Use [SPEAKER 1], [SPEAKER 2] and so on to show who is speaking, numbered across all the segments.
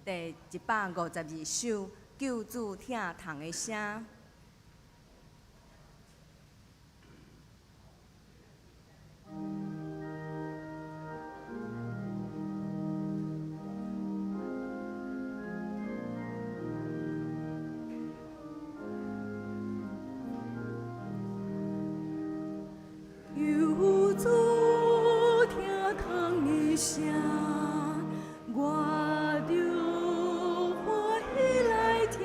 [SPEAKER 1] 第152首《救主疼痛的聲》。救主疼痛的聲，我著歡喜來聽。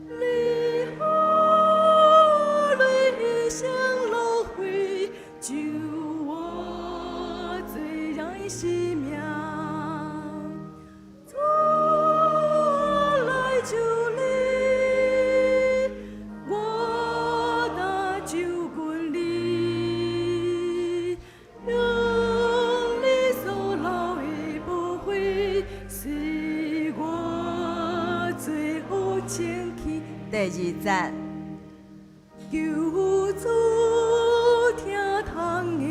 [SPEAKER 1] 你予淚聲落血，救我罪人的性命。主來救你，我若就近你，用你所流的寶血，洗我罪惡清去。第二節，救主疼痛的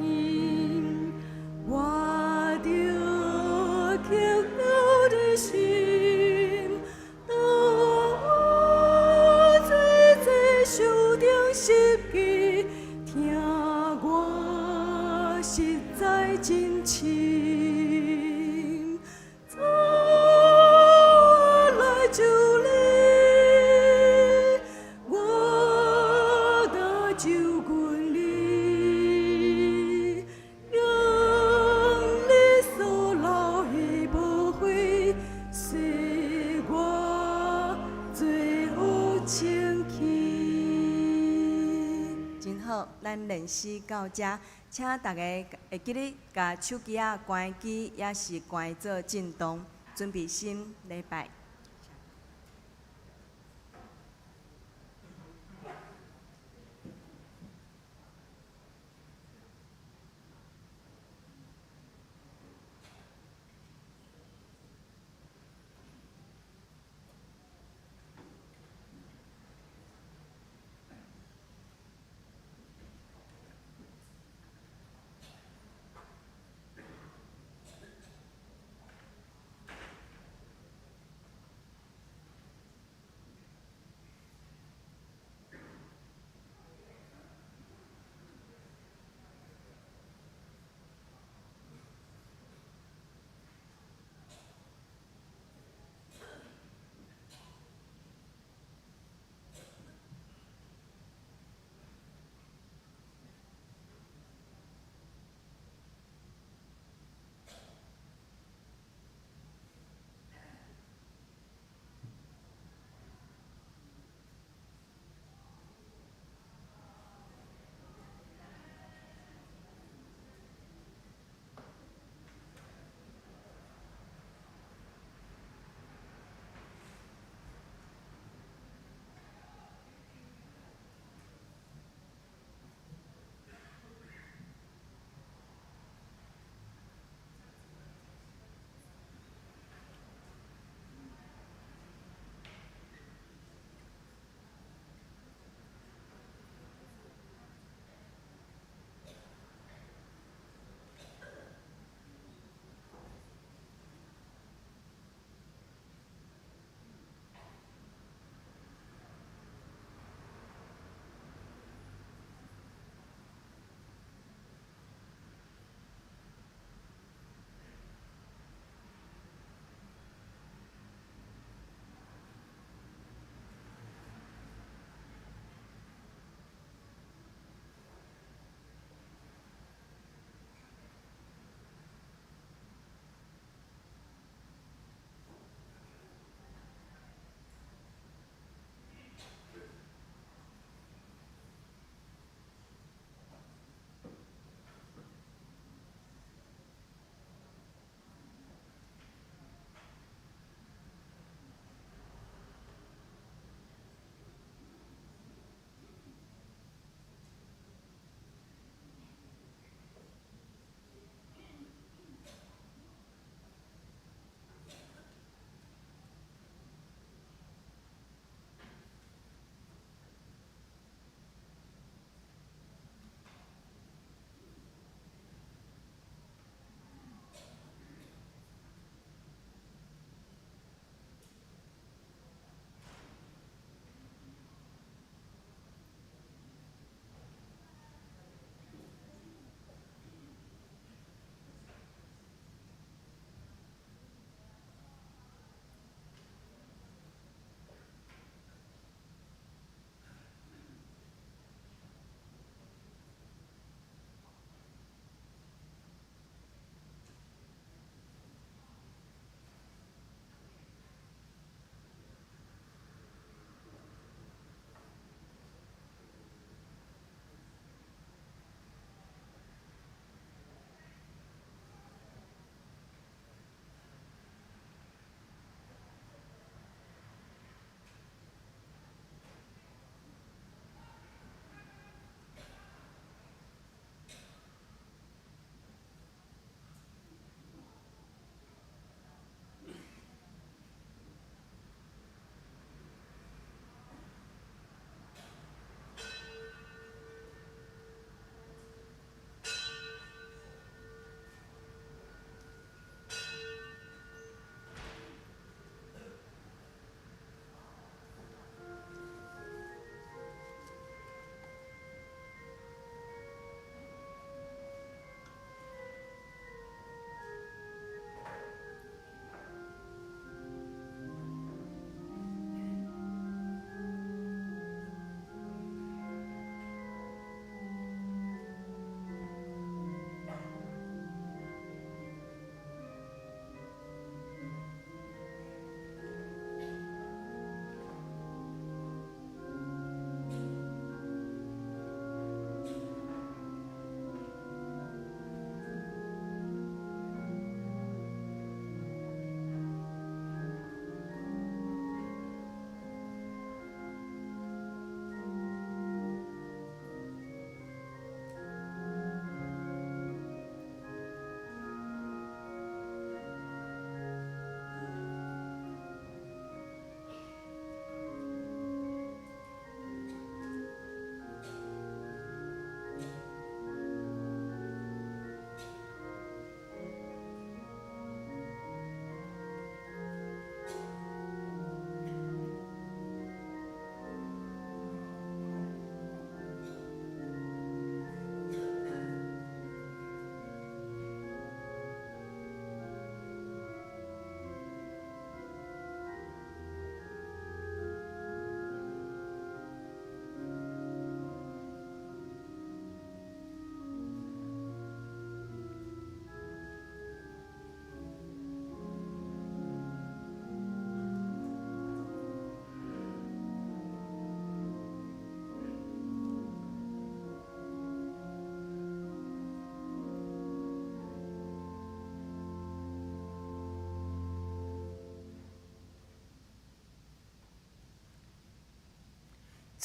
[SPEAKER 1] 音，我著刻牢佇心。當我罪債受釘十字，疼我實在真深。主來救你，我若就近你，用你所流的寶血，洗我罪惡清去。真好，咱練習到這，請大家會記得共手機仔關機，抑是關做震動，準備心禮拜。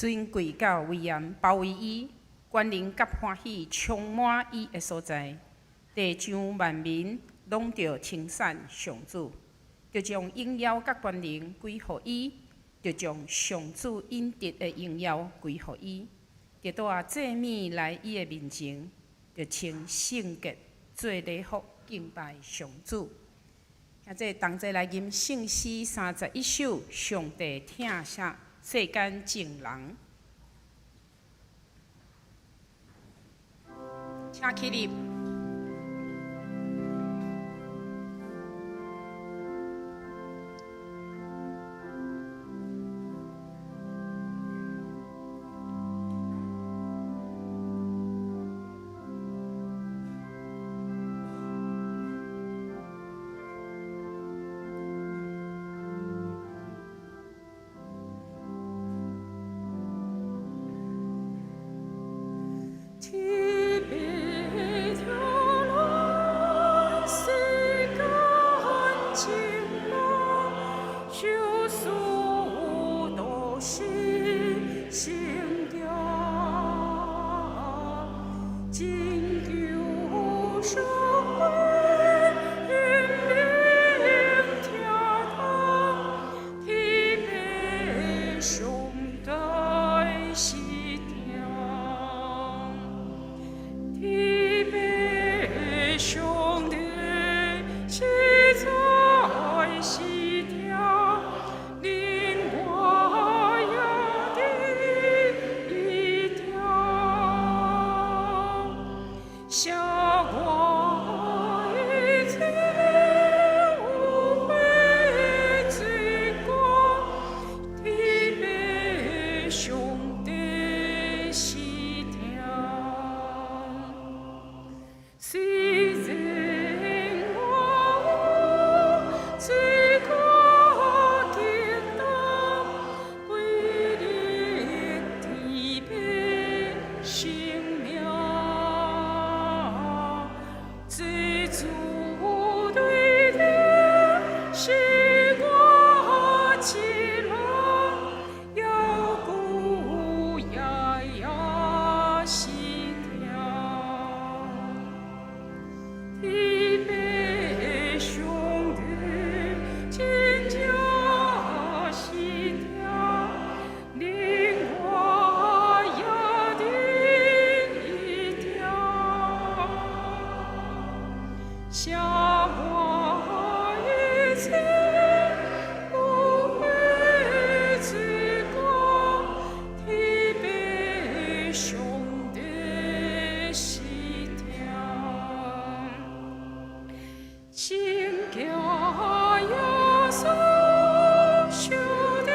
[SPEAKER 2] 尊貴佮威嚴包圍伊，權能佮歡喜充滿伊的所在。地上萬民攏著稱讚上主，著將榮耀佮權能歸予伊，著將上主應得的榮耀歸予伊，著帶祭物來伊的面前，著穿聖潔做禮服敬拜上主。兄弟同齊來吟聖詩31首，上帝疼惜世間眾人。請起立。
[SPEAKER 3] 天父疼咱世間眾人，受死渡世成行，拯救上帝顯明疼痛，天父上帝是疼。天父上帝實在是疼，連我也得伊疼。赦我一切污穢罪過，天父上帝是疼。雖然我有罪過極重，歸入天父生命，罪主對頂是我一人，猶舊也也是疼。天父上帝真正是疼，連我也得伊疼。赦我一切污穢罪過，天父上帝是疼。聖潔耶穌受釘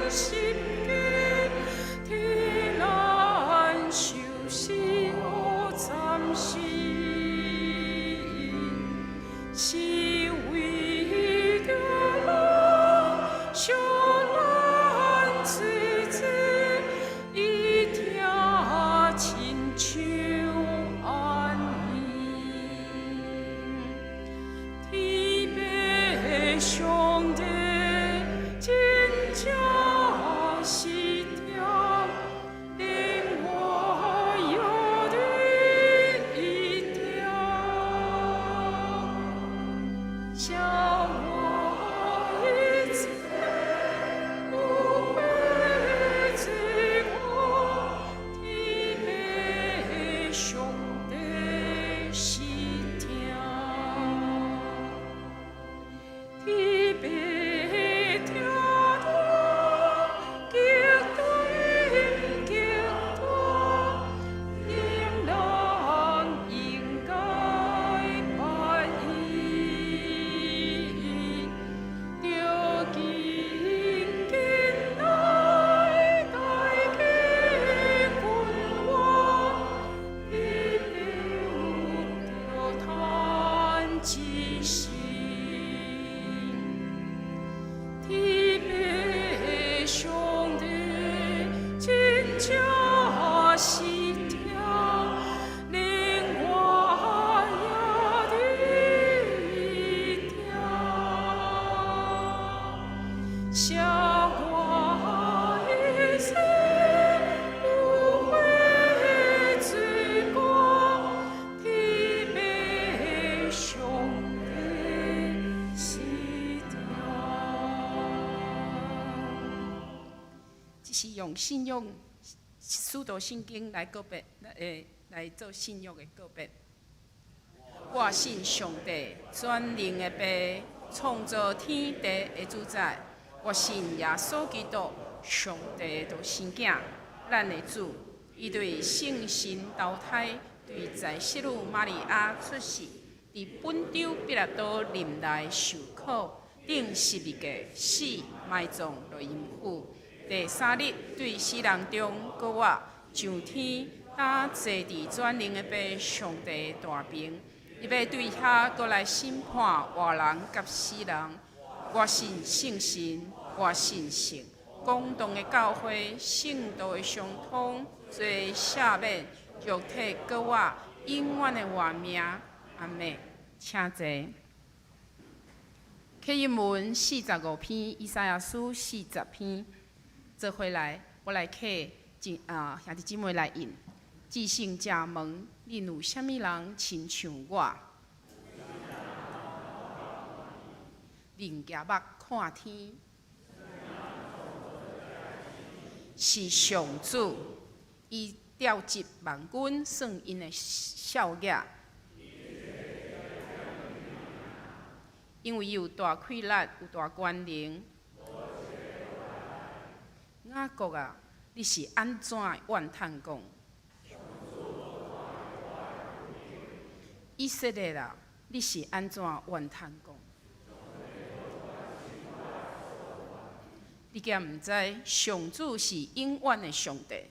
[SPEAKER 3] 十架，替咱受死慘死，是為著咱贖咱罪債，伊疼親像按呢。天父上帝真正是疼，連我也得伊疼。赦我一切污穢罪過，天父上帝是疼。天父疼痛極大極大，令人應該捌伊，著緊緊來代替君王，天父著嘆一生。天父上帝真正是疼，連我也得伊疼。赦我一切
[SPEAKER 2] 是用信仰使徒信經來告別，來做信仰的告別。我信上帝，全能的父，創造天地的主宰。我信耶穌基督，上帝的獨生囝，咱的主。伊對聖神投胎，對在聖女瑪利亞出世，佇本丟彼拉多任內受苦，釘十字架死，埋葬落陰府。第三日對死人中閣活，上天，擔坐佇全能的父上帝大爿。伊欲對遐閣來審判活人佮死人。我信聖神，我信聖公同的教會，聖徒的相通，罪赦免，肉體閣活，永遠的活命。阿們，請坐。啟英文45篇，以賽亞書40篇，做伙來，我來客姊兄弟姊妹來應。至聖者問：恁有啥物人親像我？能舉目看天，是上主，伊調集萬軍，算𪜶的數額。因為伊有大氣力，有大權能。雅各啊，你是按怎會怨嘆講？以色列啊，你是按怎怨嘆講？你敢毋知上主是永遠的上帝？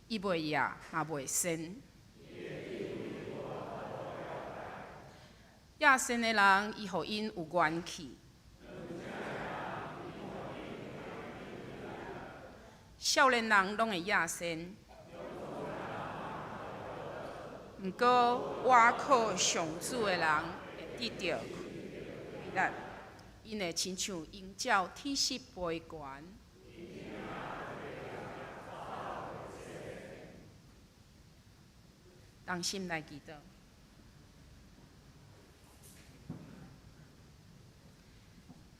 [SPEAKER 2] 伊袂夜，嘛袂睡。野心的人，伊予𪜶有元氣。少年人攏會野心，毋過倚靠上主的人會得著氣力，𪜶會親像鷹鳥鐵翼飛懸。同心來祈禱。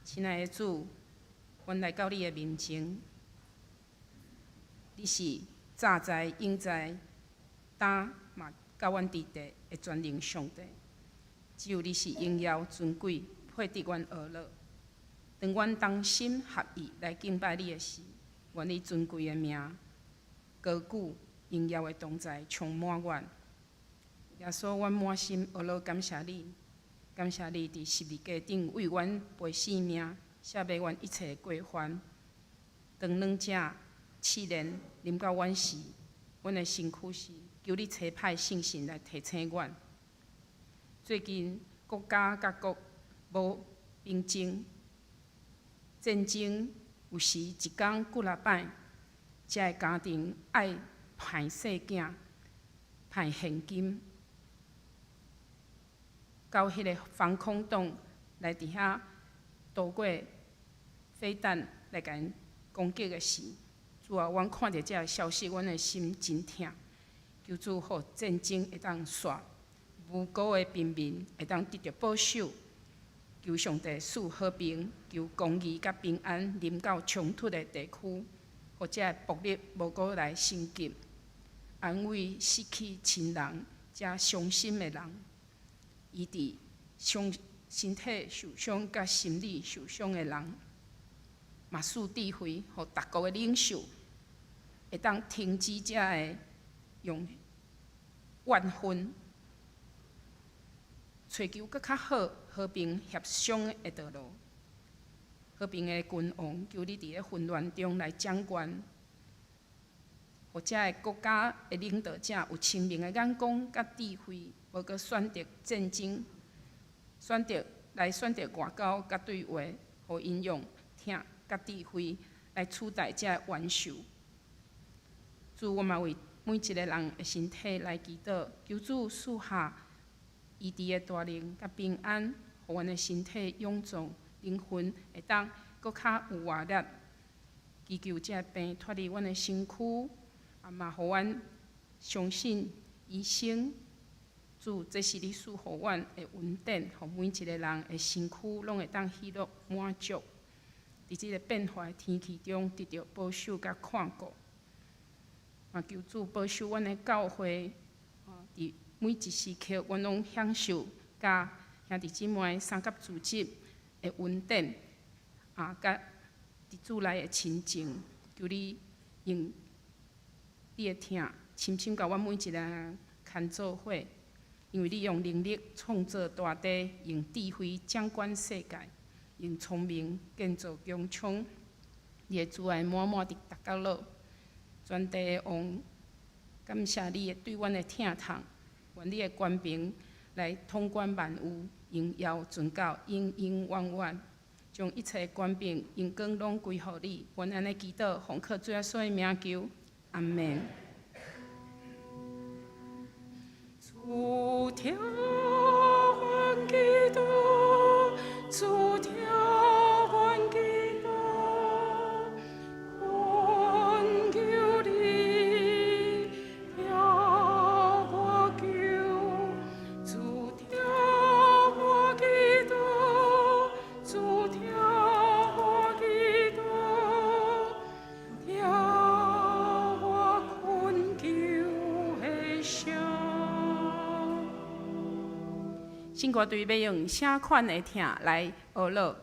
[SPEAKER 2] 親愛的主，阮來到你的面前，你是早知、永在、今嘛佮阮佇地的全能上帝。只有你是榮耀尊貴，配得阮阿樂。當阮同心合意來敬拜你的時，願你尊貴的名、高舉榮耀的同在充滿阮。耶穌，阮滿心阿樂感謝你。感謝你佇十字架頂為阮賠性命，赦免阮一切過犯。當兩者試煉臨到阮時，阮的身軀時，求你差派聖神來提醒阮。最近國家佮國無平靜，戰爭有時一工幾若擺，這个家庭愛派細囝、派現金。到彼个防空洞來佇遐渡過飛彈來共𪜶攻擊的時，主啊，阮看著這个消息，阮的心真疼。求主予戰爭會當煞，無辜的平民會當得著保守。求上帝賜和平，求公義佮平安臨到衝突的地區，予這个暴力無閣來升級，安慰失去親人遮傷心的人。醫治傷身體受傷佮心理受傷的人，嘛賜智慧，予逐國的領袖會當停止這个用怨恨，揣求閣較好和平協商的道路。和平的君王，求你佇咧混亂中來掌權，予這个國家的領導者有清明的眼光佮智慧。無閣選擇戰爭，選擇來選擇外交佮對話，予𪜶用疼佮智慧來取代這个冤仇。主，我嘛為每一個人的身體來祈禱，求主賜下醫治的大能佮平安，予阮的身體勇壯，靈魂會當閣較有活力。祈求這个病脫離阮的身軀，啊嘛予阮相信醫生。主，這是你賜予阮的恩典，予每一個人的身軀攏會當喜樂滿足。佇這个變化的天氣中，得著保守佮看顧。嘛求主保守阮的教會，佇每一時刻，阮攏享受佮兄弟姊妹相佮組織的恩典，佮佇主內的親情。求你用你的疼，深深共阮每一个人牽做伙，因為你用能力創造大地，用智慧掌管世界，用聰明建造宮倉。你的慈愛滿滿佇逐角落，全地的王，感謝你對阮的疼痛，願你的權柄來統管萬有，榮耀存到永永遠遠。將一切權柄、榮光攏歸予你。阮按呢祈禱，奉靠主耶穌的名求，阿們。
[SPEAKER 3] 主聽阮祈禱，主聽阮祈禱，懇求你聽我求。主聽我祈禱，主聽我祈禱，聽我懇求的聲。
[SPEAKER 2] 聖歌隊欲用啥款的疼來學樂？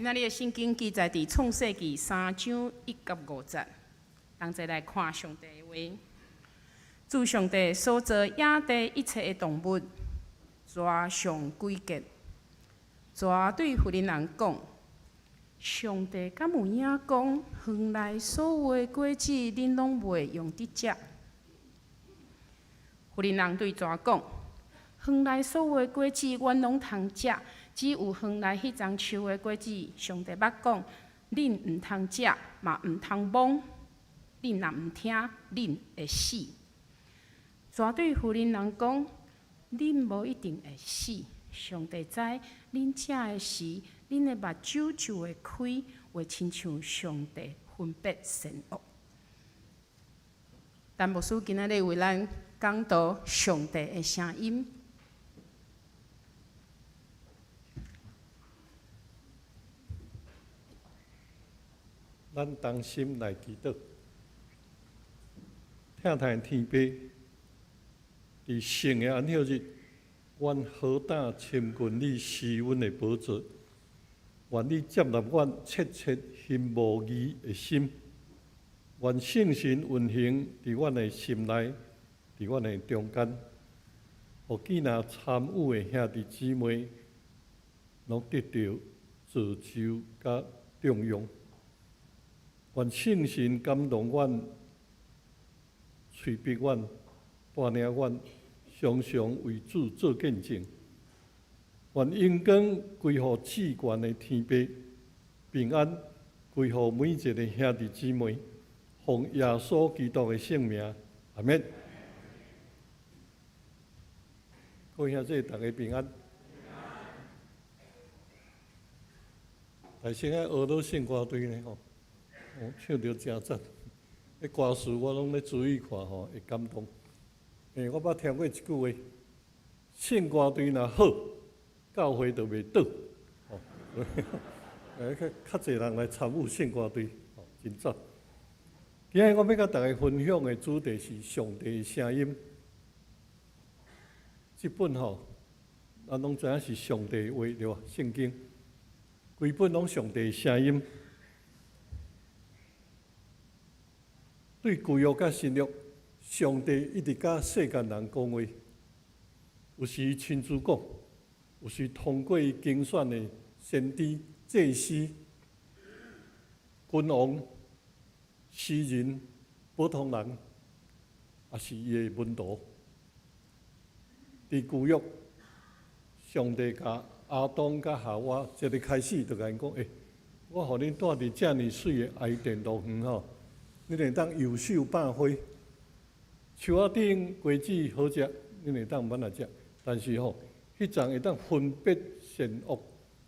[SPEAKER 2] 今仔日的聖經記載佇創世記三章一到五節，同齊來看上帝的話。主上帝所造野地一切的動物，蛇上詭計。蛇對婦人人講：上帝敢有影講，園內所有的果子，恁攏袂用得食？婦人人對蛇講：園內所有的果子，阮攏通食，只有園內彼欉樹的果子，上帝捌講，恁毋通食，嘛毋通摸。恁若毋聽，恁會死。蛇對婦人人講：恁無一定會死。上帝知，恁食的時，恁的目睭就會開，會親像上帝分別善惡。陳牧師今仔日為咱講道上帝的聲音。
[SPEAKER 4] 咱同心來祈禱，疼愛的天父，佇聖的安息日，阮何等親近你施恩的寶座，願你接納阮切切欣慕義的心，願聖神運行佇阮的心內，佇阮的中間，予囝若參與的兄弟姊妹，攏得著造就佮重用。願聖神感動阮，催逼阮，帶領阮，常常為主做見證。願榮光歸予至懸的天父，平安歸予每一个兄弟姊妹，奉耶穌基督的聖名，阿們。各位兄弟，大家平安。大聲愛學到聖歌隊呢吼，哦，唱著誠讚。彼歌詞我攏咧注意看吼，會感動。我捌聽過一句話：聖歌隊若好，教會就袂倒。吼，較較濟人來參與聖歌隊，吼，真讚。今日我欲佮大家分享的主題是上帝的聲音。這本吼，咱攏知影是上帝的話對無？聖經規本攏上帝的聲音。對舊約佮新約，上帝一直佮世間人講話，有時伊親自講，有時通過伊揀選的先知、祭司、君王、詩人、普通人，抑是伊的門徒。佇舊約，上帝共亞當佮夏娃一个開始就共𪜶講：欸，我予恁住佇遮爾媠的伊甸樂園吼，恁會當遊手百花，樹仔頂果子好食，恁會當慢來食。但是吼，彼叢會當分別善惡、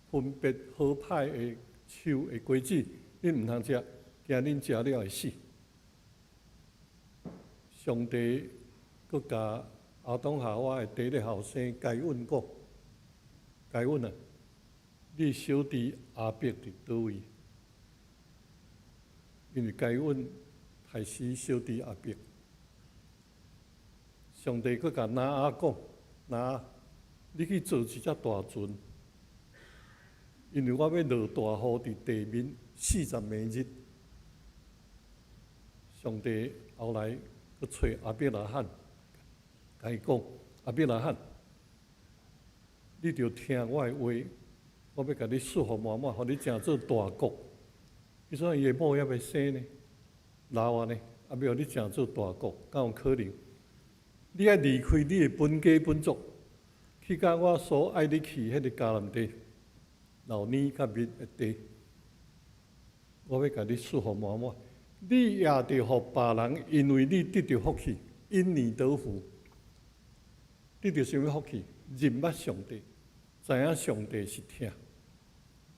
[SPEAKER 4] 分別好歹的樹的果子，恁毋通食，驚恁食了會死。上帝閣共亞當夏娃的第一个後生該隱講：該隱啊，你小弟亞伯佇佗位？因為該隱害死小弟亞伯。上帝閣共挪亞講：挪亞，你去造一隻大船，因為我欲落大雨佇地面四十暝日。上帝後來閣揣亞伯拉罕，共伊講：亞伯拉罕，你著聽我的話，我欲共你祝福滿滿，予你成做大國。彼陣伊的某猶未生呢，老啊呢，啊欲予你成做大國，敢有可能？你愛離開你的本家本族，去到我所愛你去彼個迦南地，流奶佮蜜的地，我欲共你祝福滿滿。你也著予別人因為你得著福氣，因你得福。得著啥物福氣？認捌上帝，知影上帝是疼。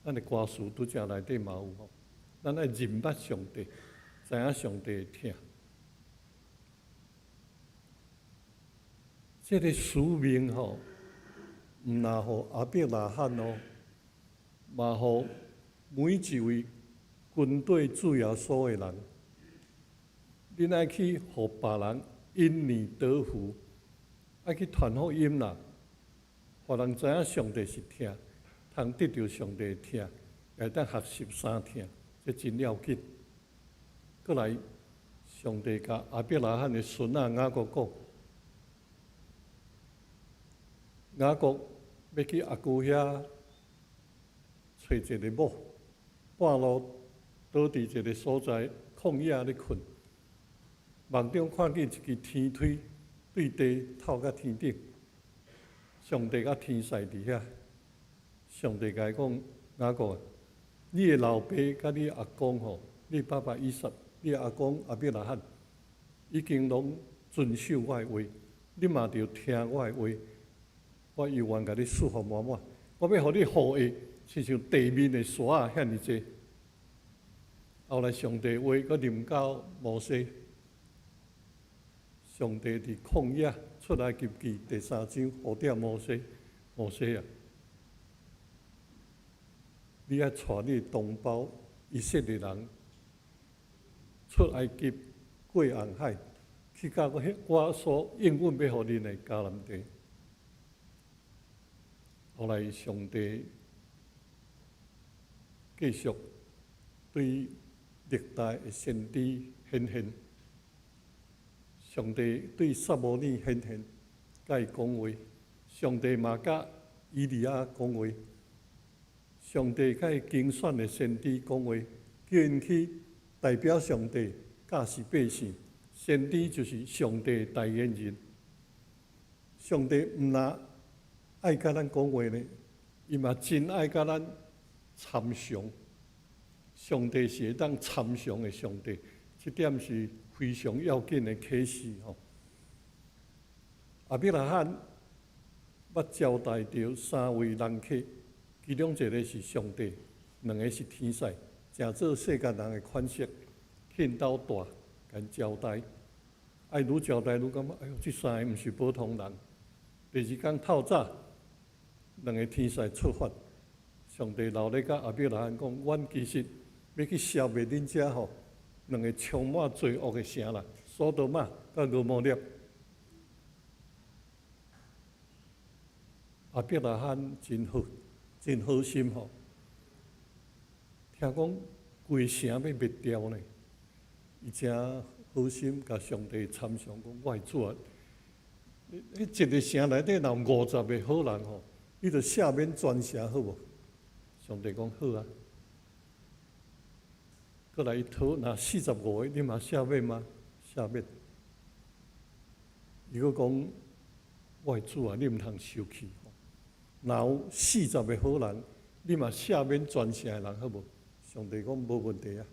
[SPEAKER 4] 咱的歌詞拄才內底嘛有吼，咱愛認捌上帝，知影上帝的疼。這个使命吼，毋若予亞伯拉罕哦，嘛予每一位跟綴主耶穌的人，恁愛去予別人因你得福，愛去傳福音啦，予人知影上帝是疼，通得著上帝的疼，會當學習三疼，這真要緊。閣來，上帝共亞伯拉罕的孫仔雅各講，雅各欲去阿舅遐揣一个某，半路倒佇一个所在曠野咧睏，夢中看見一支天梯對地透到天頂，上帝佮天使佇遐，上帝共伊講，雅各，你的老爸佮你阿公吼，你爸爸以撒，你阿公亞伯拉罕，已經攏遵守我的話，你嘛著聽我的話，我猶原共你祝福滿滿。我欲予你後裔，親像地面的沙仔遐爾濟。後來上帝話閣臨到摩西，上帝佇曠野出埃及記第三章呼召摩西，摩西啊，你愛帶你的同胞以色列人出埃及過紅海，去到我所應允欲予恁的迦南地。後來上帝繼續對歷代的先知顯現，上帝對撒母耳顯現，共伊講話，上帝嘛佮以利亞講話，上帝共伊揀選的先知講話，叫𪜶去代表上帝教示百姓。先知就是上帝代言人。上帝毋若愛佮咱講話呢，伊嘛真愛佮咱參詳。上帝是會當參詳的上帝，這點是非常要緊的啟示吼。亞伯拉罕捌招待著三位人客，其中一个是上帝，兩个是天使，誠做世間人的款式，去𪜶兜蹛，共𪜶招待。愛愈招待愈感覺，哎喲，這三个毋是普通人。第二工透早，兩個天使出發，上帝留咧佮亞伯拉罕講，阮其實欲去消滅恁遮吼兩个充滿罪惡的城啦，所多瑪佮蛾摩拉。亞伯拉罕真好，真好心吼。聽講規城欲滅掉呢，伊誠好心共上帝參詳講，我的主啊，彼一个城內底若有五十个好人吼，你就赦免全城好無？上帝講好啊。閣來伊討若45个，你嘛赦免嗎？赦免。伊閣講，我的主啊，你毋通生氣吼。若有40个好人，你嘛赦免全城的人好無？上帝講無問題啊。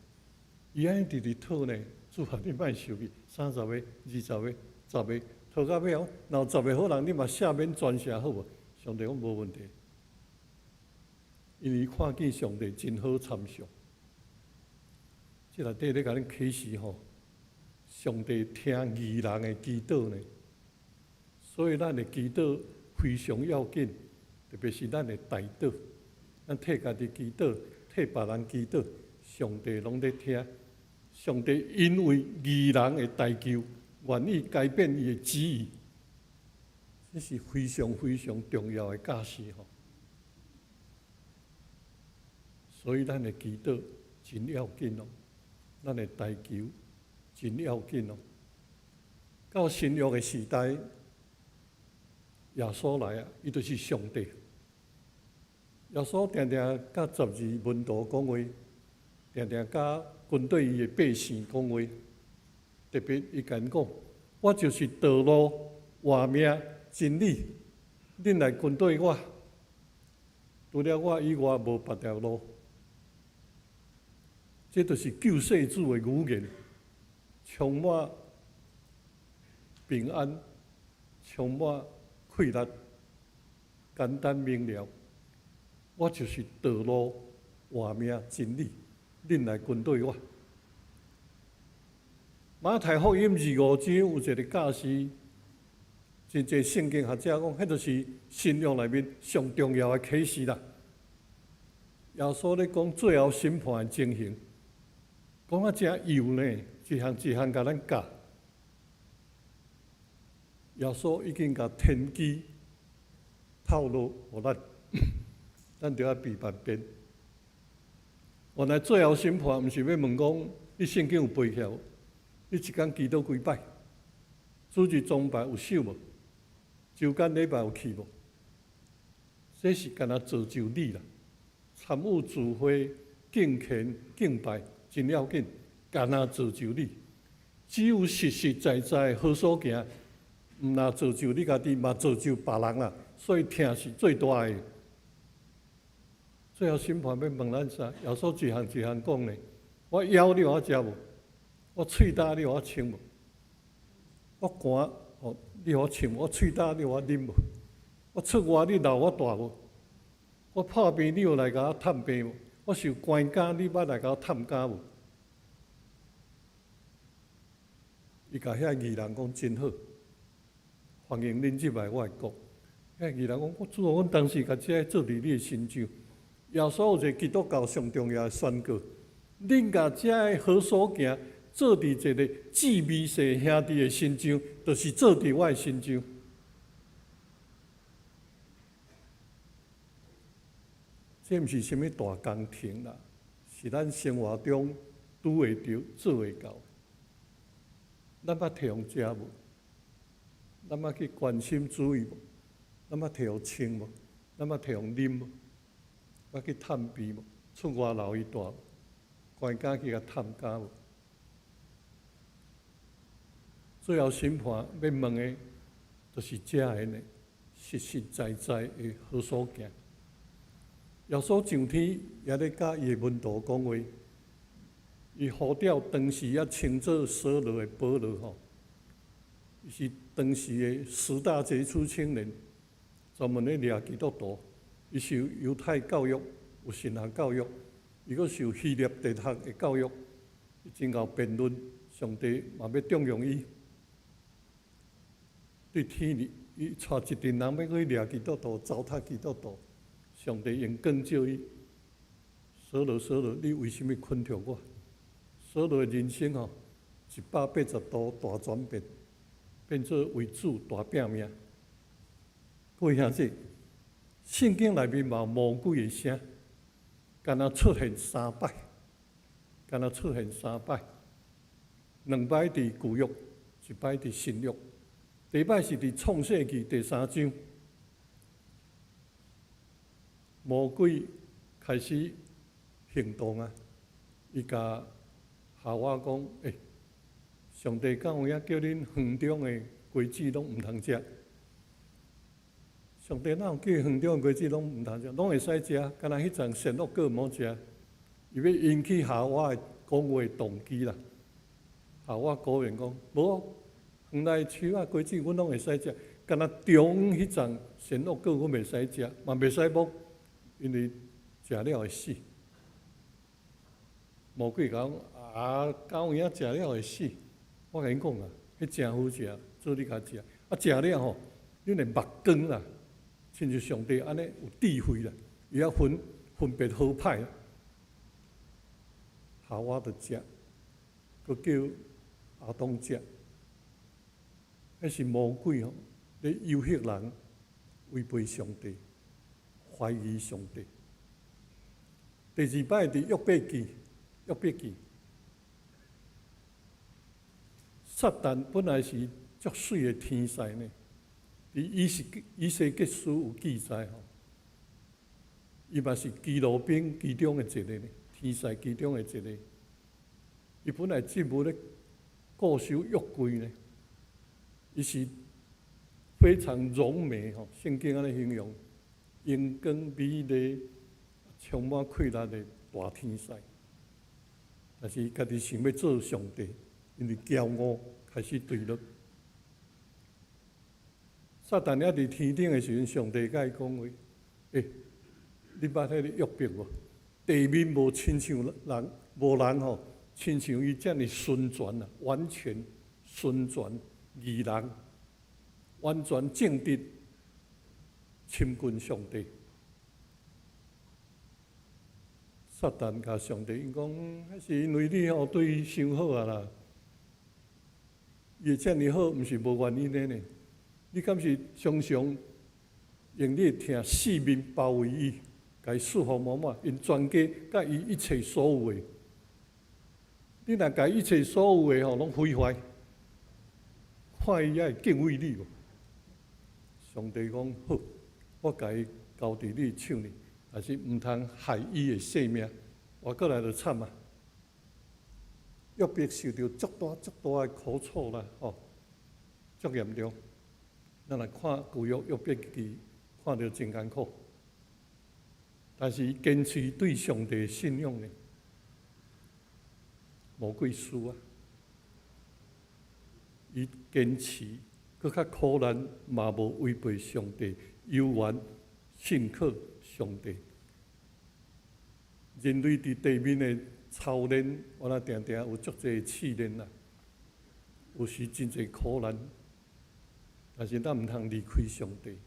[SPEAKER 4] 伊按呢直直討呢，主啊，你莫生氣。30个、20个、十个，討到尾後，若有十个好人，你嘛赦免全城好無？上帝講無問題。因為看見上帝真好參詳。這內底咧共恁啟示吼，上帝聽義人的祈禱呢，所以咱的祈禱非常要緊，特別是咱的代禱，咱替家己祈禱，替別人祈禱，上帝攏咧聽。上帝因為義人的代求，願意改變伊的旨意，這是非常非常重要的教示吼。所以咱的祈禱真要緊哦。咱的代求真要緊哦。到新約的時代，耶穌來啊，伊就是上帝。耶穌定定佮十二門徒講話，定定佮軍隊伊的百姓講話。特別伊共𪜶講：我就是道路、活命、真理，恁來跟隨我，除了我以外，無別條路。這就是救世主的語言，充滿平安，充滿快樂，簡單明了。我就是道路、活命、真理，恁來跟隨我。馬太福音25章有一个教示，真濟聖經學者講，彼就是新約內面上重要的啟示啦。耶穌咧講最後審判的情形。講啊誠幼呢，一項一項共咱教。耶穌已經共天機透露予咱，咱著愛避萬變。原來最後審判，毋是欲問講你聖經有背起來無？你一工祈禱幾擺？主日崇拜有守無？週間禮拜有去無？這是干焦造就你啦。參與聚會、敬虔、敬拜真要緊，干焦造就你。只有實實在在好所行，毋但造就你家己，嘛造就別人啦。所以疼是最大的。最後審判欲問咱啥？耶穌一項一項講呢。我枵你予我食無？我喙焦你予我清無？我寒吼你予我穿無？我喙焦你予我啉無？我出外你留我蹛無？我破病你有來共我探病無？我受關監你捌來共我探監無？伊共遐義人講真好，歡迎恁入來我的國。遐義人講，我主啊，阮當時共這个做佇你的身上。耶穌有一個基督教上重要的宣告：恁共這个好所行做佇一個至微細兄弟的身上，就是做佇我的身上。這毋是啥物大工程啦，是咱生活中拄會著、做會到。咱捌提予食無？咱捌去關心注意無？咱捌提予穿無？咱捌提予啉無？捌去探病無？出外留伊蹛無？關監去共探監無？最後審判欲問的，就是這个呢，實實在在的好所行。耶穌上天也咧佮伊的門徒講話，伊呼召當時猶稱做掃羅的保羅吼，伊是當時的十大傑出青年，專門咧掠基督徒。伊受猶太教育，有神學教育，伊閣受希臘哲學的教育，伊真𠢕辯論，上帝嘛欲重用伊。對天裡，伊帶一陣人欲去掠基督徒，糟蹋基督徒。上帝用光照伊，掃羅，掃羅，你為啥物困著我？掃羅的人生吼，180度大轉變，變做為主大拼命。各位兄弟，聖經內面嘛有魔鬼的聲，干焦出現三擺，干焦出現三擺，兩擺佇舊約，一擺佇新約。第一擺是佇創世記第三章。魔鬼開始行動啊！伊共夏娃講：欸，上帝敢有影叫恁園中的果子攏毋通食？上帝哪有叫園中的果子攏毋通食？攏會使食，干焦彼層善惡果毋好食。伊欲引起夏娃的講話動機啦。夏娃果然講：無，園內樹仔果子阮攏會使食，干焦中彼層善惡果阮袂使食，嘛袂使摸。因為食了會死，魔鬼講啊，敢有影食了會死？我共𪜶講啊，彼誠好食，做你共食，啊食了吼，恁會目光啦，親像上帝按呢有智慧啦，伊曉分分別好歹。夏娃就食，閣叫亞當食，彼是魔鬼吼，咧誘惑人違背上帝。懷疑上帝。第二擺佇約伯記，約伯記，撒旦本來是足媠的天使呢。佇以西結書有記載吼，伊嘛是基路賓其中的一個呢，天使其中的一個。伊本來職務咧固守約櫃呢，伊是非常榮美吼，聖經按呢形容。榮光美麗、充滿氣力的大天使，但是伊家己想欲做上帝，因為驕傲開始墜落。撒旦猶佇天頂的時陣，上帝共伊講話：欸，你捌彼個約伯無？地面無親像人，無人吼，親像伊遮爾純全啊，完全純全義人，完全正直。親近上帝，撒旦共上帝𪜶講，彼是因為你吼對伊傷好啊啦，伊會遮爾好，毋是無原因的呢。你敢是常常用你的疼四面包圍伊？共伊賜福滿滿，𪜶全家佮伊一切所有的。你若共一切所有的吼攏毀壞，看伊猶會敬畏你無？上帝講好，我共伊交佇你手裡，但是毋通害伊的性命，活過來就慘啊！約伯受著足大足大的苦楚啦，吼，足嚴重。咱來看舊約約伯記，看著真艱苦。但是伊堅持對上帝的信仰呢，魔鬼輸啊！伊堅持，閣較苦難嘛無違背上帝，猶原信靠上帝。人類佇地面的操練，我若定定有足濟試煉啦，有時真濟苦難，但是咱毋通離開上帝，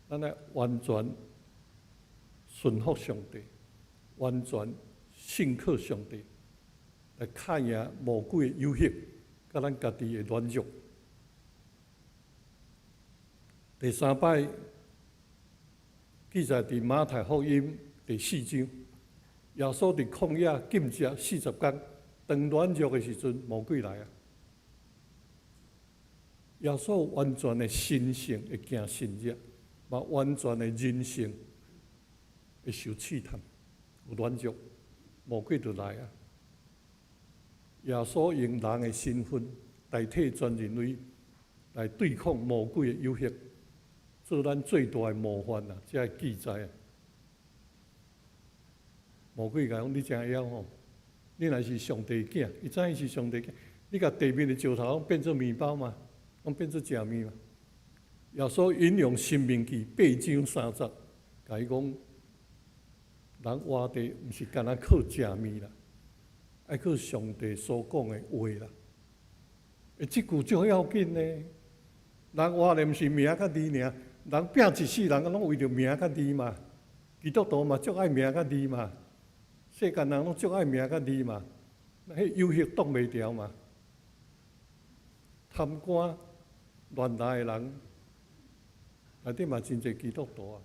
[SPEAKER 4] 咱愛完全順服上帝，完全信靠上帝，來敲贏魔鬼的誘惑，佮咱家己的軟弱。第三擺記載佇馬太福音第四章，耶穌佇曠野禁食40工，當軟弱的時陣，魔鬼來啊！耶穌完全的神性會行神蹟，嘛完全的人性會受試探，有軟弱，魔鬼就來啊！耶穌用人的身份代替全人類來對抗魔鬼的誘惑，做咱最大的模範啊！這个記載啊！魔鬼共講：你真會曉吼，你若是上帝囝，伊知影是上帝囝，你共地面的石頭變做麵包嘛，攏變做食物嘛。耶穌引用申命記八章三節，共伊講：人活著毋是干焦靠食物啦，愛靠上帝所講的話啦。欸，這句足要緊呢。人活著毋是名佮利爾，人拚一世人攏為著名佮利嘛。基督徒嘛足愛名佮利嘛，世間人攏足愛名佮利嘛，彼誘惑擋袂牢嘛。貪官亂來的人，內底嘛真濟基督徒啊。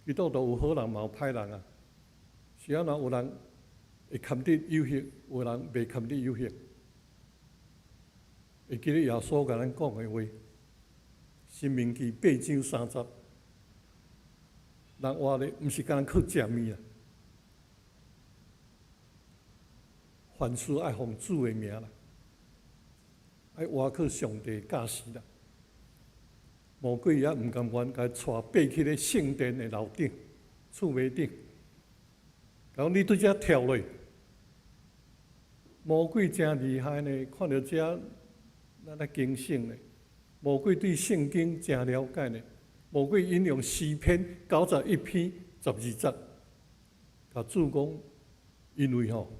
[SPEAKER 4] 基督徒有好人嘛有歹人啊。是按怎有人會堪得誘惑，有人袂堪得誘惑。會記得耶穌共咱講的話，申命記八章三節，人活咧毋是干焦靠食物啊，凡事愛奉主的名啦，愛倚靠上帝教示啦。魔鬼也毋甘願，共伊帶爬去咧聖殿的樓頂、厝尾頂，講你對遮跳落。魔鬼誠厲害呢，看著遮咱來警醒呢。魔鬼對聖經誠了解呢。魔鬼引用詩篇91篇12節，共主講，因為吼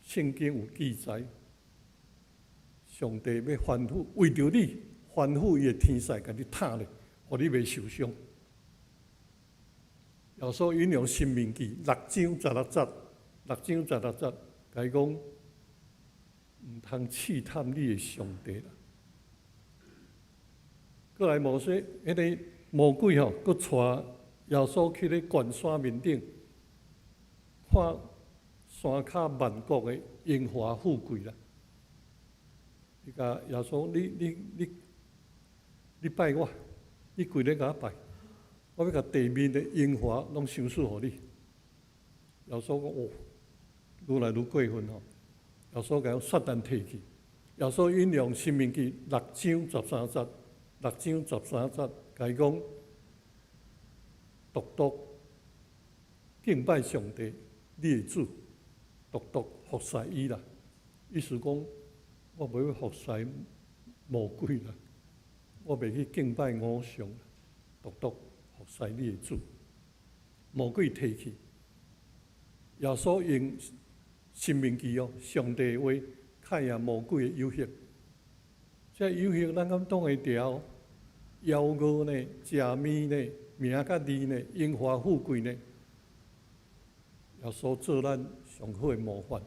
[SPEAKER 4] 聖經有記載，上帝欲吩咐為著你吩咐伊的天使共你罩咧，予你袂受傷。耶穌引用申命記六章十六節，六章十六節，共伊講，毋通試探你的上帝啦。過來摩西，彼个魔鬼吼，閣帶耶穌去咧懸山面頂，看山跤萬國的榮華富貴啦。伊共耶穌，你你你你拜我，你跪咧共我拜，我欲共地面的榮華攏賞賜予你。耶穌講哦，愈來愈過分吼。耶穌共伊講撒旦退去。耶穌引用申命記六章十三節，六章十三節，共伊講，獨獨敬拜上帝，你的主，獨獨服侍伊啦。意思講，我袂欲服侍魔鬼啦，我袂去敬拜偶像，獨獨服侍你的主。魔鬼退去，耶穌用申命記哦，上帝的話，敲贏魔鬼的誘惑。這誘惑咱敢擋會牢？枵餓呢，食物呢，名佮利呢，榮華富貴呢？耶穌做咱上好的模範。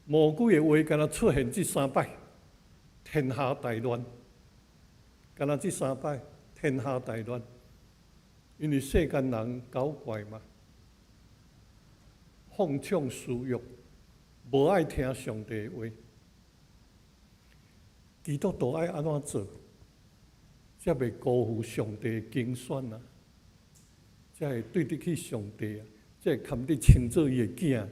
[SPEAKER 4] 魔鬼的話，敢若出現這三擺，天下大亂。敢若這三擺，天下大亂。因為世間人狡怪嘛，放縱私欲，無愛聽上帝話。基督徒愛按怎做，才袂辜負上帝的揀選啊？才會對得起上帝啊？才會堪得稱做伊的囝。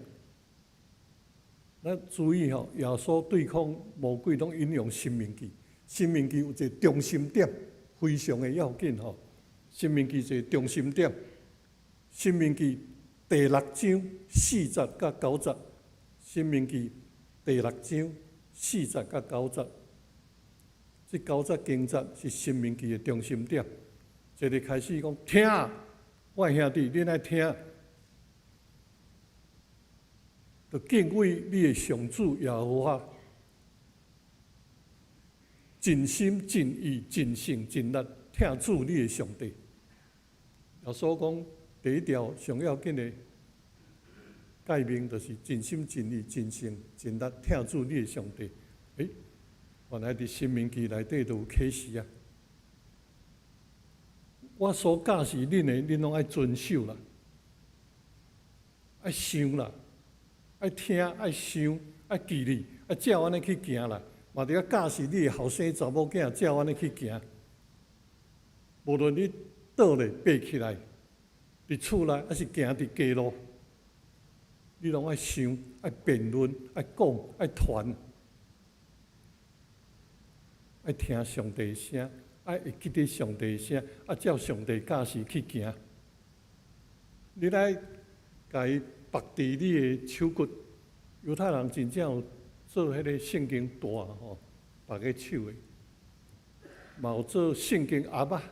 [SPEAKER 4] 咱注意吼，耶穌對抗魔鬼，攏引用申命記。申命記有一個中心點，非常的要緊吼。申命記一個中心點，申命記第六章四節佮九節。申命記第六章四節佮九節，這九節經節是申命記的中心點。一個開始講，聽，我的兄弟，恁愛聽。著敬畏你的上主耶和華，盡心盡意盡性盡力疼主你的上帝。耶穌講第一條上要緊的誡命，就是盡心盡意盡性盡力疼主你的上帝。欸，原來佇申命記內底就有啟示啊！我所教示恁的，恁攏愛遵守啦，愛想啦。愛聽、愛想、愛記得，愛照按呢去行啦。嘛著愛教示你的後生查某囝，照按呢去行。無論你倒咧爬起來，佇厝內，抑是行佇街路，你攏愛想、愛辯論、愛講、愛傳，愛聽上帝聲，愛會記得上帝聲，愛照上帝教示去行。你來共伊縛佇你的手骨，猶太人真正有做彼個聖經帶吼，縛佇手的，嘛有做聖經盒仔，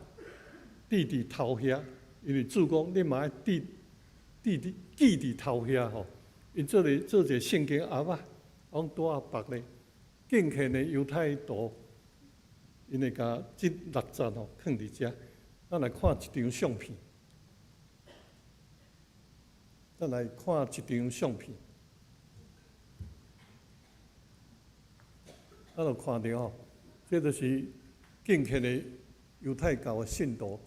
[SPEAKER 4] 戴佇頭遐，因為主講你嘛愛戴戴佇記佇頭遐吼，𪜶做咧做一個聖經盒仔，往帶仔縛咧，敬虔的猶太徒，𪜶會共這六節吼囥佇遮，咱來看一張相片。咱來看一張相片，咱就看著吼，這就是敬虔的猶太教的信徒，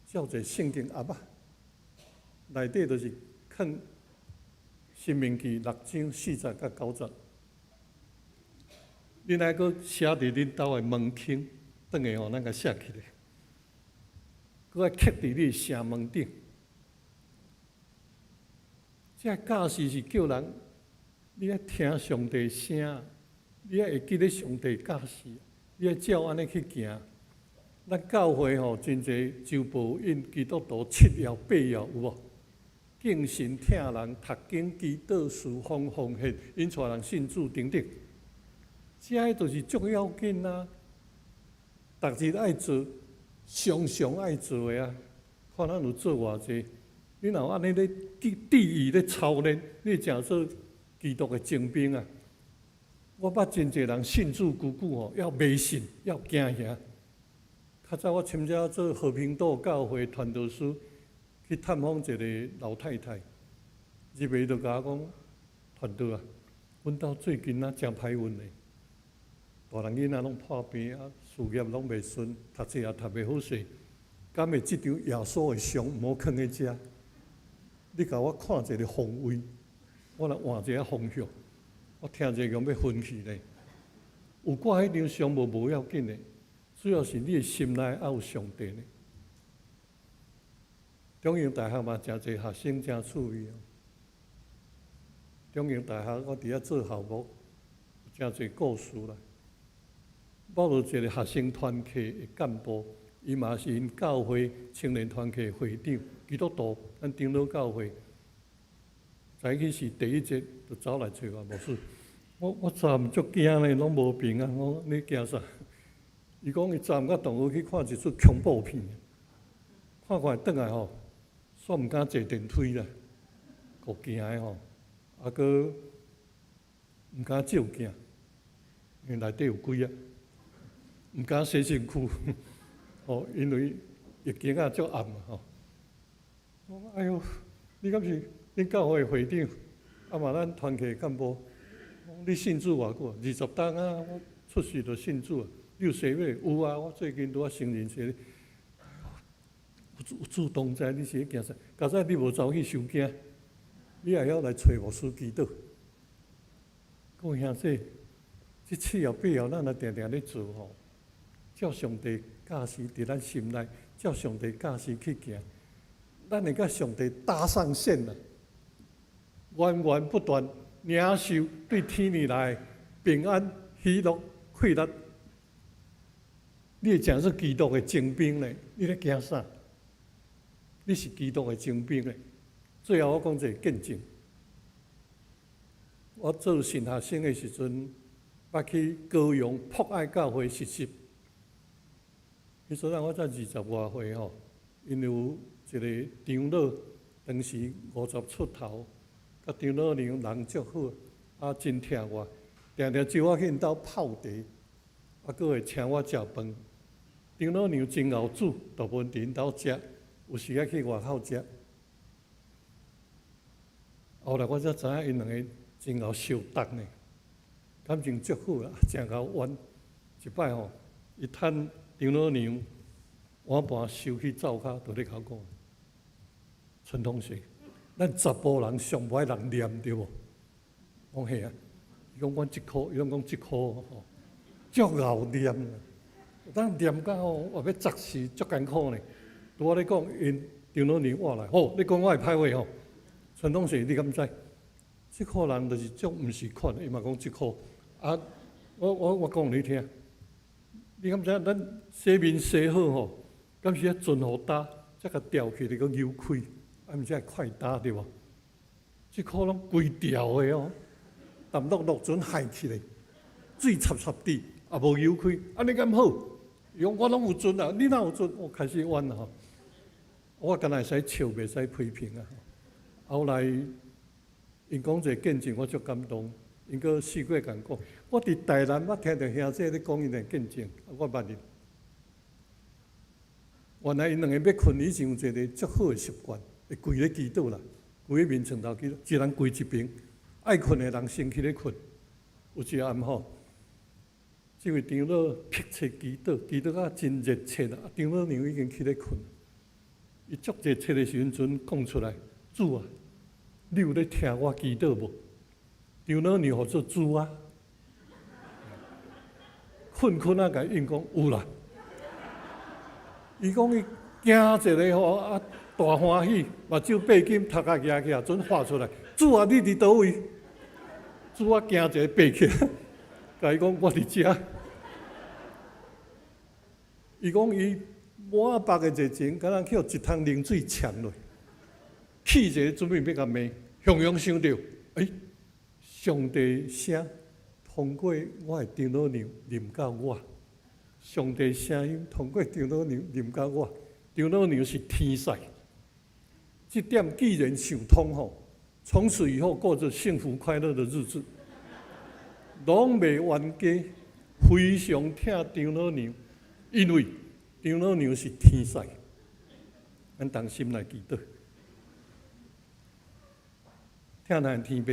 [SPEAKER 4] 照一個聖經盒仔，內底就是囥申命記六章四節佮九節。恁愛閣寫佇恁兜的門框，轉來吼，咱共寫起來，閣愛刻佇你的城門頂。這教示是叫人，你愛聽上帝聲，你愛會記得上帝教示，你愛照按呢去行。咱教會吼真濟周報印基督徒七要八要有無？敬神疼人、讀經、祈禱、事奉、奉獻、引帶人信主等等，這個就是足要緊啊！逐日愛做，常常愛做的啊，看咱有做偌濟。你若有按呢咧記注意咧操練，你會成做基督的精兵啊！我捌真濟人信主久久吼，猶迷信，猶驚嚇。較早我參加做和平道教會傳道師，去探訪一個老太太，入來就共我講，傳道啊，阮兜最近啊誠歹運的，大人囡仔攏破病啊，事業攏袂順，讀冊也讀袂好勢，敢會這張耶穌的像毋好囥佇遮？你共我看一个方位，我來換一下方向。我聽者共欲昏去咧。有掛彼張相無無要緊的，主要是你的心內猶有上帝呢。中央大學嘛，誠濟學生誠趣味哦。中央大學我佇遐做校牧，誠濟故事啦。某一個學生團契的幹部，伊嘛是𪜶教會青年團契會長，基督徒，咱長老教會。早起是第一節就走來揣我牧師，我我昨暗足驚咧，攏無平安。我講你驚啥？伊講伊昨暗佮同學去看一齣恐怖片，看看轉來吼，煞毋敢坐電梯啦，夠驚的吼，啊閣毋敢照鏡，因為內底有鬼啊，毋敢洗身軀，吼，因為浴間仔足暗吼。我講哎喲，你敢是恁教會會長，啊嘛咱團契幹部，你信主偌久？20冬啊，我出世就信主啊。你有洗禮？有啊，我最近拄仔成人洗禮。有主同在，你是咧惊啥？假使你無走去傷驚，你也曉來揣牧師祈禱。各位兄弟，這七爻八爻，咱若定定咧做吼，照上帝教示佇咱心內，照上帝教示去行，咱會佮上帝搭上線啦，源源不斷領受對天裡來平安、喜樂、快樂。你會成做基督的精兵咧？你咧驚啥？你是基督的精兵咧。最後我講一個見證。我做神學生的時陣，捌去高雄博愛教會實習。彼陣我才二十外歲吼，𪜶有一個長老，當時50出頭，佮長老娘人足好，啊真疼我，定定招我去𪜶兜泡茶，啊，閣會請我食飯。長老娘真𠢕煮，大部分佇𪜶兜食，有時仔去外口食。後來我才知影，𪜶兩个真𠢕相搭呢，感情足好啦，誠𠢕冤。一擺吼，伊趁長老娘碗盤收去灶跤，就咧共我講：陳同學，咱查埔人上無愛人念對無？我講係啊，伊講阮這箍，伊攏講這箍吼，足𠢕念。當念甲吼，我欲窒死，足艱苦呢。拄我咧講，𪜶長老娘活來，吼，你講我會歹話吼。陳同學，你敢知？這箍人就是足毋是款，伊嘛講這箍。啊，我講予你聽，你敢知影？咱洗面洗好吼，敢是遐盡予焦，才共調起來閣扭開，啊，毋才會快焦對無？這箍攏規條的哦，淡落落陣害起來，水溼溼滴，也無扭開，按呢敢好？伊講我攏有盡啊，你哪有盡？我開始怨啦吼，我敢若會使笑，袂使批評啊。後來，𪜶講一个見證，我足感動。𪜶閣四過共講，我佇台南捌聽著兄弟咧講𪜶的見證，我捌哩。原來𪜶兩个欲睏以前有一個足好的習慣，會跪咧祈禱啦，跪咧眠床頭祈禱，一人跪一爿，愛睏的人先起咧睏。有一暗吼，這位長老迫切祈禱，祈禱甲真熱切啊！長老娘已經起咧睏，伊足熱切的時陣講出來：主啊，你有咧聽我祈禱無？長老娘號做主啊，睏睏啊，共伊應講有啦。伊講伊驚一个吼啊，大歡喜，目睭閉緊，頭殼舉起來，準喊出來：主啊，你佇佗位？主啊，驚一个爬起來，共伊講我佇遮。伊講伊滿腹的熱情，敢若去予一桶冷水澆落，氣一个準備欲共罵，雄雄想著，欸，上帝聲通過我的長老娘臨到我，上帝聲音通過長老娘臨到我，長老娘是天使。這點既然想通吼，從此以後過着幸福快樂的日子，攏袂冤家，非常疼長老娘，因為長老娘是天使。咱同心來祈禱，疼咱天父，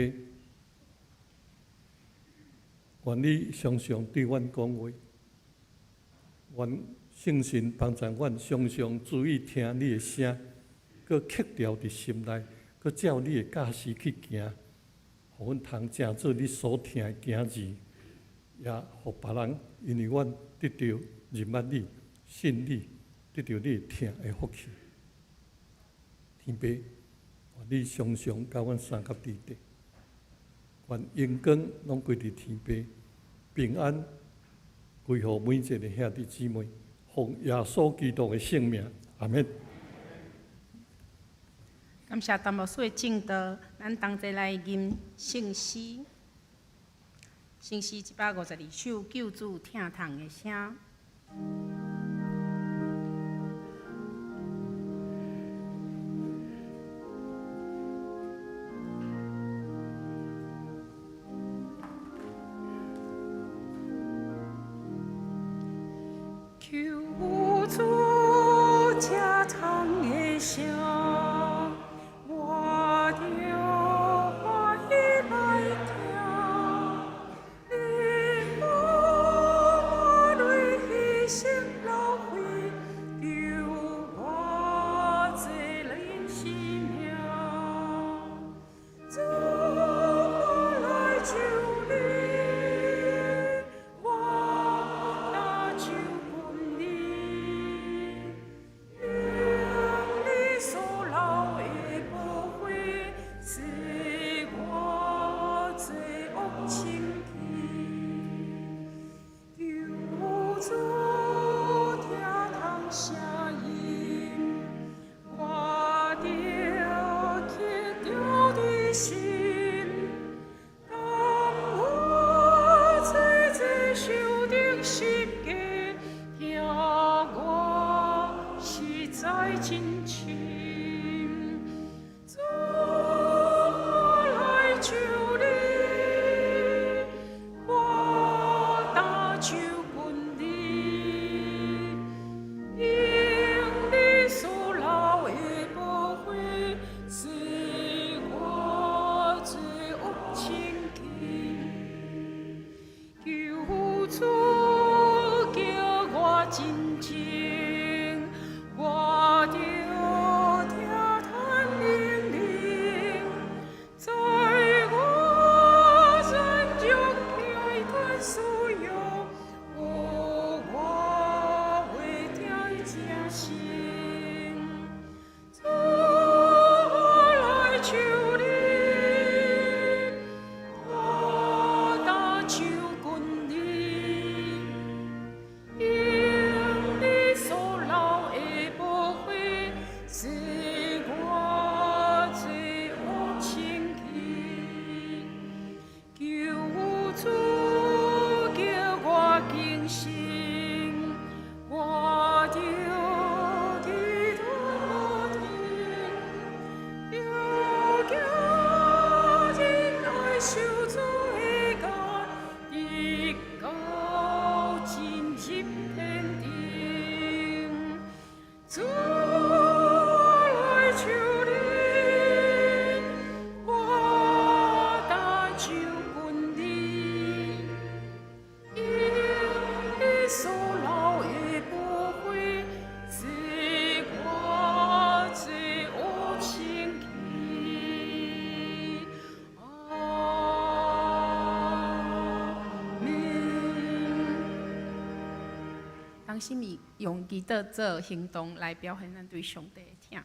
[SPEAKER 4] 願你常常對阮講話，願聖神幫助阮常常注意聽你的聲，閣刻牢佇心內，閣照你的教示去行，予阮通成做你所疼的囝兒，也予別人因為阮得著認捌你、信你，得著你的疼的福氣。天父，願你常常佮阮相佮佇底，願榮光攏歸佇天父，平安歸予每一个兄弟姊妹，奉耶穌基督的聖名，阿們。
[SPEAKER 2] 感謝陳牧師的證道，咱同齊來吟聖詩，聖詩152首，救主疼痛的聲。
[SPEAKER 3] 求主疼痛的聲，我著歡喜來聽。你無淚犧牲流血，救我
[SPEAKER 2] 同心意用祈禱做行動來表現咱對上帝的疼。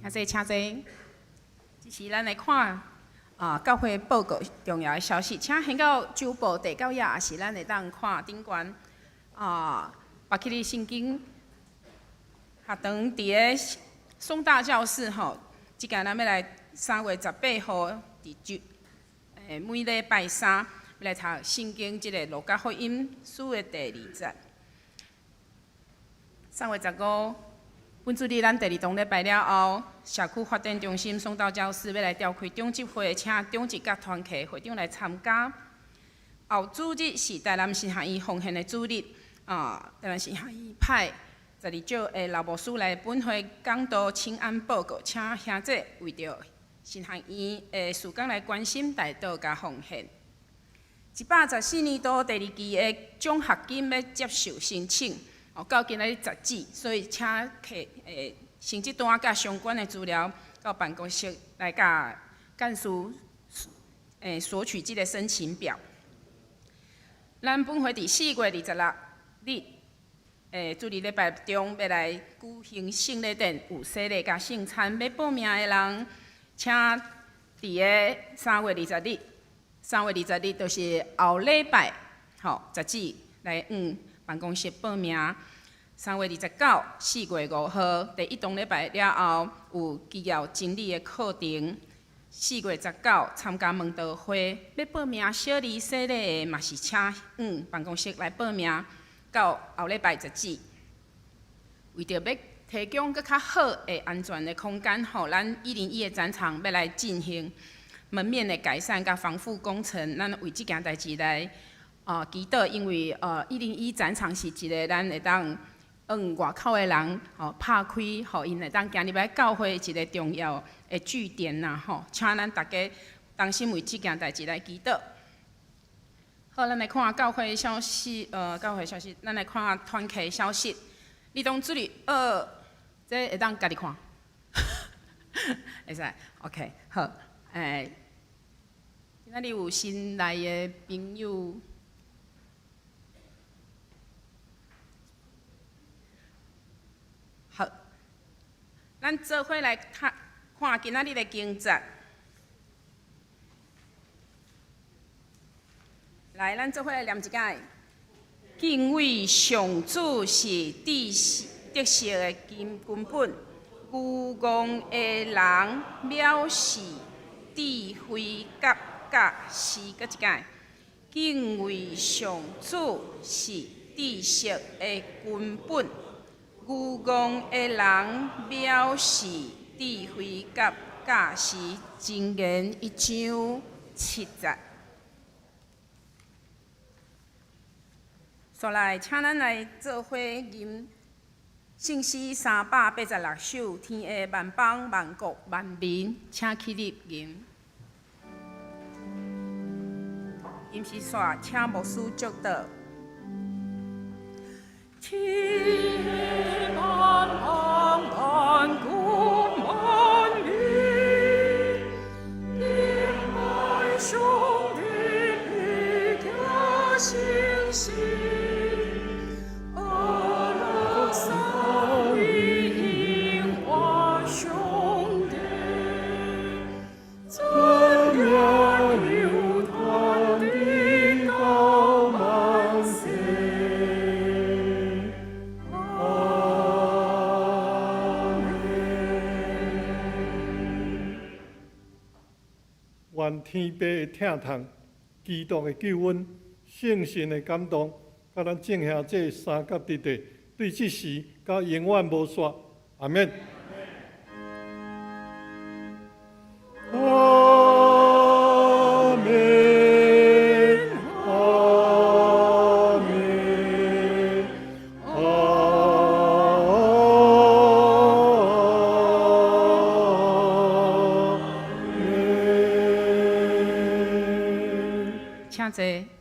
[SPEAKER 2] 兄弟，請坐。這時咱來看啊，教會報告重要的消息，請先到週報第九頁，也是咱會當看頂懸啊，別去哩聖經學堂佇个松大教室吼，這屆咱欲來3月18號佇週每禮拜三欲來讀聖經這个路加福音書的第二節。3月15，本主日咱第二堂禮拜了後，社區發展中心松道教室欲來召開長執會，請長執佮團契會長來參加。後主日是台南神學院奉獻的主日，啊，台南神學院派12少的老牧師來本會講道請安報告，請兄弟為著神學院的事工來關心、代禱佮奉獻。114年度第二期的獎學金欲接受申請。哦，到今仔日截止，所以請摕成績單佮相關的資料到辦公室來佮幹事索取這个申請表。咱本會佇4月26日主日禮拜中欲來舉行聖禮典，有洗禮佮聖餐。欲報名的人，請佇个三月二十日，三月二十日就是後禮拜，吼，截止來往辦公室報名。3月29、4月5號，第一堂禮拜了後有紀要整理的課程。4月19參加問道會，欲報名小兒洗禮的嘛是請往辦公室來報名，到後禮拜截止。為著欲提供閣較好的安全的空間，予咱101的展場欲來進行門面的改善佮防護工程，咱為這件代誌來祈禱，因為101展場是一个咱會當向外口的人吼拍開，予𪜶會當行入來教會一个重要的據點啦吼，請咱逐家同心為這件代誌來祈禱。好，咱來看教會消息，教會消息，咱來看團契消息。你當主日學，這會當家己看。會使，OK，好，今仔日有新來的朋友，好，咱做伙來看看今仔日的經節。來，咱做伙來念一擺。敬畏上主是知識得勝的根本，愚戇的人藐視智慧佮教示。閣一擺，敬畏上主是知識的根本，愚戇的人藐視智慧佮教示。箴言1章7節。煞來，請咱來做伙吟聖詩386首，天下萬邦萬國萬民，請起立吟。吟詩煞，請牧師祝禱。
[SPEAKER 3] 天下萬邦萬國萬民，敬拜上帝，彼加信心。阿羅三位應我上帝，尊榮流傳直到萬世。阿門。
[SPEAKER 4] 願天父的疼痛、基督的救恩、聖神的感動，佮咱眾兄弟三甲弟弟，對這時到永遠無煞。阿們。阿們，阿們，阿們。
[SPEAKER 2] 請坐。